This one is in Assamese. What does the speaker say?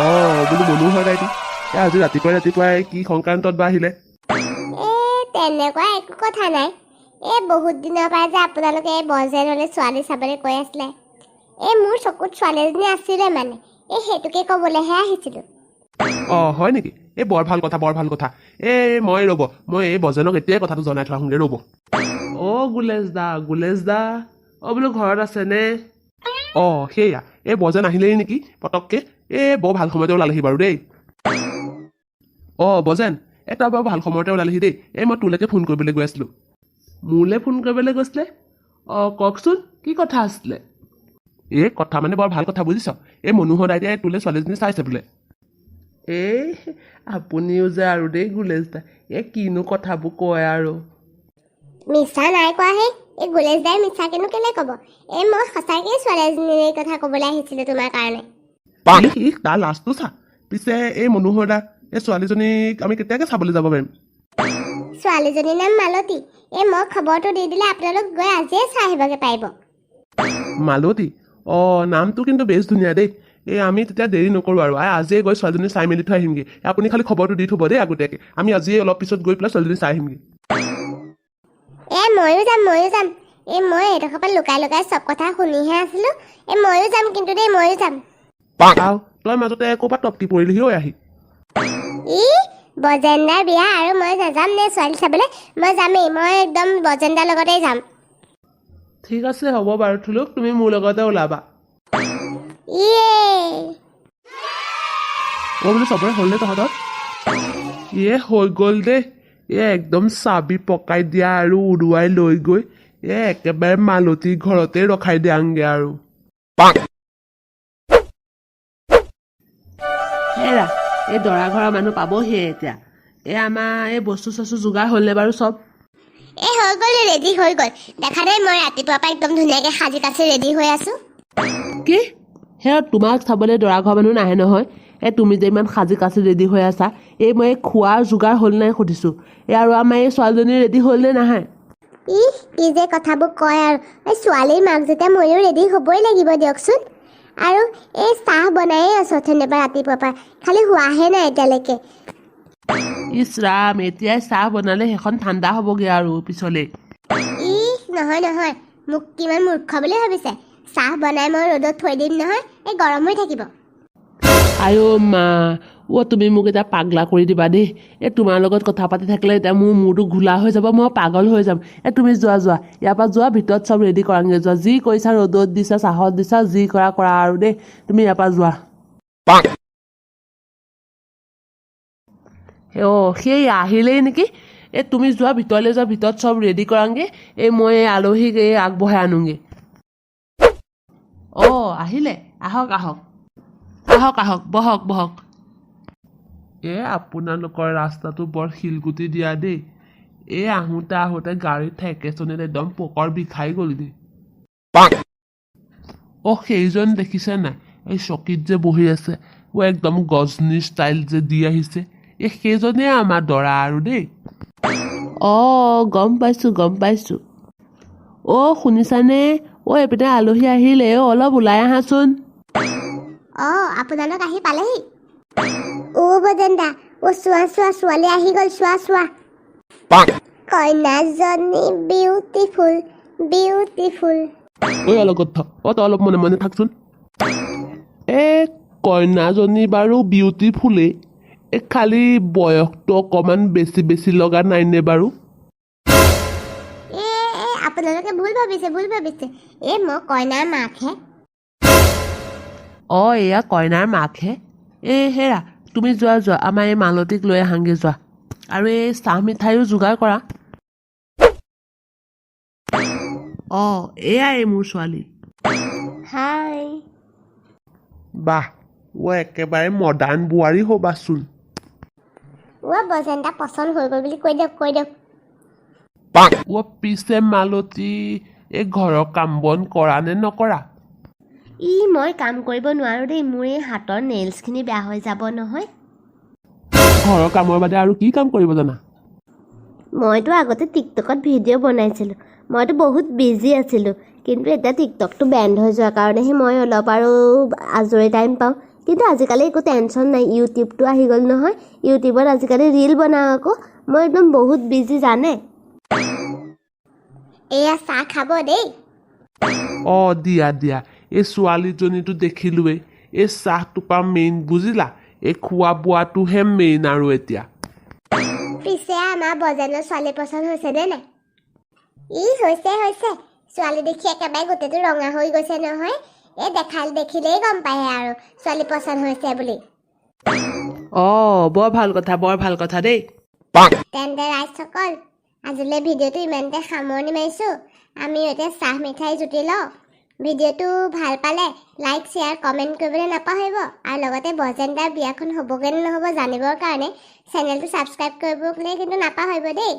অঁ, বোলো মনোহৰ দাইটি, এই আজি ৰাতিপুৱাই ৰাতিপুৱাই কি সংক্ৰান্তত বা আহিলে? এই তেনেকুৱা একো কথা নাই। এই বহুত দিনৰ পৰাই যে আপোনালোকে এই বজেনলৈ ছোৱালী চাবলৈ কৈ আছিলে, এই মোৰ চকুত ছোৱালী এজনী আছিলে মানে, এই সেইটোকে ক'বলৈহে আহিছিলোঁ। অঁ, হয় নেকি? এই বৰ ভাল কথা, বৰ ভাল কথা। এই মই ৰ'ব, মই এই বজেনক এতিয়াই কথাটো জনাই থৈ আহোঁগৈ, ৰ'ব। অ' গুলেশ দা, গুলেশ দা, অ' বোলো ঘৰত আছেনে? অঁ, সেয়া এই বজেন আহিলেই নেকি পটককৈ? এই বৰ ভাল সময়তে ওলালেহি বাৰু দেই। অঁ বজেন, এই তই বৰ ভাল সময়তে ওলালেহি দেই। এই মই তোলৈকে ফোন কৰিবলৈ গৈ আছিলোঁ। মোলৈ ফোন কৰিবলৈ গৈছিলে? অঁ, কওকচোন, কি কথা আছিলে? এই কথা মানে বৰ ভাল কথা বুজিছ। এই মনোহৰ দাইটিয়ে তোলৈ ছোৱালীজনী চাইছে বোলে। এই আপুনিও যে আৰু দেই গুলেশ দা, এই কিনো কথাবোৰ কয় আৰু। মিছা নাই কোৱা হে, এই গুলেশ দাই মিছাকেনো কেলৈ ক'ব? এই মই সঁচাকৈয়ে ছোৱালী এজনীৰ কথা ক'বলৈ আহিছিলোঁ তোমাৰ কাৰণে। ইহ, তাৰ লাজটো চা। পিছে এই মনোহৰ দা, এই ছোৱালীজনীক আমি কেতিয়াকে চাবলৈ যাব পাৰিম? ছোৱালীজনীৰ নাম মালতী। এই মই খবৰটো দি দিলে আপোনালোক গৈ আজিয়ে চাই আহিবগৈ পাৰিব। মালতী? অঁ, নামটো কিন্তু বেছ ধুনীয়া দেই। এই আমি তেতিয়া দেৰি নকৰোঁ আৰু, আজিয়ে গৈ ছোৱালীজনী চাই মেলি থৈ আহিমগৈ। আপুনি খালি খবৰটো দি থ'ব দেই আগতীয়াকৈ। আমি আজিয়ে অলপ পিছত গৈ পেলাই ছোৱালীজনী চাই আহিমগৈ। এই ময়ো যাম, ময়ো যাম। এই মই এইডোখৰ পৰা লুকাই লুকাই চব কথা শুনিহে আছিলোঁ। এই ময়ো যাম কিন্তু দেই, ময়ো যাম। আও তই মাজতে ক'ৰবাত টপকি পৰিলিহি ঐ আহি। ই বজেন্দাৰ বিয়া আৰু মই নাযাম নে ছোৱালী চাবলৈ? মই যামেই, মই একদম বজেন্দাৰ লগতেই যাম। ঠিক আছে, হ'ব বাৰু থুলুক, তুমি মোৰ লগতে ওলাবা। ইয়ে। অ' বোলো চবৰে হ'লনে তহঁতৰ? ইয়ে হৈ গ'ল দেই। এই একদম চাবি পকাই দিয়া আৰু উৰুৱাই লৈ গৈ এই একেবাৰে মালতীৰ ঘৰতে ৰখাই দিয়াংগে আৰু। হেৰা, এই দৰা ঘৰৰ মানুহ পাবহিয়ে এতিয়া। এই আমাৰ এই বস্তু চস্তু যোগাৰ হ'লনে বাৰু চব? এই হৈ গ'ল, ৰেডি হৈ গ'ল। দেখা নাই মই ৰাতিপুৱাৰ পৰা একদম ধুনীয়াকৈ সাজি কাচি ৰেডি হৈ আছোঁ। কি হেৰা, তোমাক চাবলৈ দৰা ঘৰৰ মানুহ নাহে নহয়। এই তুমি যে ইমান সাজি কাচি ৰেডি হৈ আছা, এই মই এই খোৱাৰ যোগাৰ হ'ল নাই সুধিছোঁ। এই আৰু আমাৰ এই ছোৱালীজনী ৰেডি হ'ল নে নাহে? ইহ, কি যে কথাবোৰ কয় আৰু। এই ছোৱালীৰ মাক যেতিয়া ময়ো ৰেডি হ'বই লাগিব দিয়কচোন। আৰু এই চাহ বনায়ে আছোঁ অথনিৰ পৰা, ৰাতিপুৱাৰ পৰা, খালি হোৱাহে নাই এতিয়ালৈকে। ইছ ৰাম, এতিয়াই চাহ বনালে সেইখন ঠাণ্ডা হ'বগৈ আৰু পিছলৈ। ইহ, নহয় নহয়, মোক কিমান মূৰ্খ বুলি ভাবিছে? চাহ বনাই মই ৰ'দত থৈ দিম নহয়, এই গৰম হৈ থাকিব। আইঅ' মা, অ' তুমি মোক এতিয়া পাগলা কৰি দিবা দেই। এই তোমাৰ লগত কথা পাতি থাকিলে এতিয়া মোৰ মূৰটো ঘোলা হৈ যাব, মই পাগল হৈ যাম। এই তুমি যোৱা, যোৱা ইয়াৰ পৰা, যোৱা ভিতৰত চব ৰেডি কৰাংগে যোৱা। যি কৰিছা ৰ'দত দিছা, চাহত দিছা, যি কৰা কৰা আৰু দেই, তুমি ইয়াৰ পৰা যোৱা। অ' সেই আহিলেই নেকি? এই তুমি যোৱা ভিতৰলৈ যোৱা, ভিতৰত চব ৰেডি কৰাংগে। এই মই এই আলহীক এই আগবঢ়াই আনোগে। অ' আহিলে, আহক আহক আহক আহক, বহক বহক। এ আপোনালোকৰ ৰাস্তাটো বৰ শিলগুটি দিয়া দেই। এই আহোঁতে আহোঁতে গাড়ীত ঠেকেচনিত একদম পকৰ বিষাই গ'লগৈ। অ' সেইজন দেখিছে নাই, এই চকীত যে বহি আছে, অ' একদম গজনী ষ্টাইল যে দি আহিছে, এই সেইজনেই আমাৰ দৰা আৰু দেই। অঁ, গম পাইছোঁ, গম পাইছোঁ। অ' শুনিছানে? অ' এইপিনে আলহী আহিলে, অ' অলপ ওলাই আহাচোন। অঁ, আপোনালোক আহি পালেহি? অ' বজেন্দা, অ' চোৱা চোৱা, ছোৱালী আহি গ'ল, চোৱা চোৱা। কইনাজনী বিউটিফুল, বিউটিফুল। ঐ অলগদ্ধ, অ' তই অলপ মনে মনে থাকচোন। এই কইনাজনী বাৰু বিউটিফুলেই, এই খালি বয়সটো অকণমান বেছি বেছি লগা নাইনে বাৰু? এই আপোনালোকে ভুল ভাবিছে, ভুল ভাবিছে। এই মই কইনাৰ মাকহে। অঁ, এয়া কইনাৰ মাকহে। এই হেৰা, তুমি যোৱা যোৱা, আমাৰ এই মালতীক লৈ আহাংগে যোৱা। আৰু এই চাহ মিঠাইও যোগাৰ কৰা। অঁ, এয়াই মোৰ ছোৱালী। হাই। বাহ, অ' একেবাৰে মডাৰ্ণ বোৱাৰী হ'বাচোন। অ' বজেন্দা পচন্দ হৈ গ'ল বুলি কৈ দিয়ক, কৈ দিয়ক। অ' পিছে মালতী, এই ঘৰৰ কাম বন কৰা নে নকৰা? ই মই কাম কৰিব নোৱাৰোঁ দেই, মোৰ এই হাতৰ নেইলছখিনি বেয়া হৈ যাব নহয়। ঘৰৰ কামৰ বাদে আৰু কি কাম কৰিব জানা? মইতো আগতে টিকটকত ভিডিঅ' বনাইছিলোঁ, মইতো বহুত বিজি আছিলোঁ। কিন্তু এতিয়া টিকটকটো বেণ্ড হৈ যোৱাৰ কাৰণেহে মই অলপ আৰু আজৰি টাইম পাওঁ। কিন্তু আজিকালি একো টেনশ্যন নাই, ইউটিউবটো আহি গ'ল নহয়। ইউটিউবত আজিকালি ৰীল বনাওঁ আকৌ। মই একদম বহুত বিজি জানে। এয়া চাহ খাব দেই। অঁ, দিয়া দিয়া। এই ছোৱালীজনীতো দেখিলোৱেই, এই চাহটোপা মেইন বুজিলা, এই খোৱা বোৱাটোহে মেইন আৰু এতিয়া। পিছে আমাৰ বজেনৰ ছোৱালী পচন্দ হৈছে নে নাই? ই হৈছে হৈছে, ছোৱালী দেখি একেবাৰে গোটেইটো ৰঙা হৈ গৈছে নহয়। এই দেখিলেই গম পায় আৰু ছোৱালী পচন্দ হৈছে বুলি। অঁ, বৰ ভাল কথা, বৰ ভাল কথা দেই। তেন্তে ৰাইজসকল, আজিলৈ ভিডিঅ'টো ইমানতে সামৰণি মাৰিছোঁ। আমি এতিয়া চাহ মিঠাই জুতি লওঁ। ভিডিঅ'টো ভাল পালে লাইক, শ্বেয়াৰ, কমেণ্ট কৰিবলৈ নাপাহৰিব আৰু লগতে বজেন দাৰ বিয়াখন হ'বগৈ নে নহ'ব জানিবৰ কাৰণে চেনেলটো ছাবস্ক্ৰাইব কৰিবলৈ কিন্তু নাপাহৰিব দেই।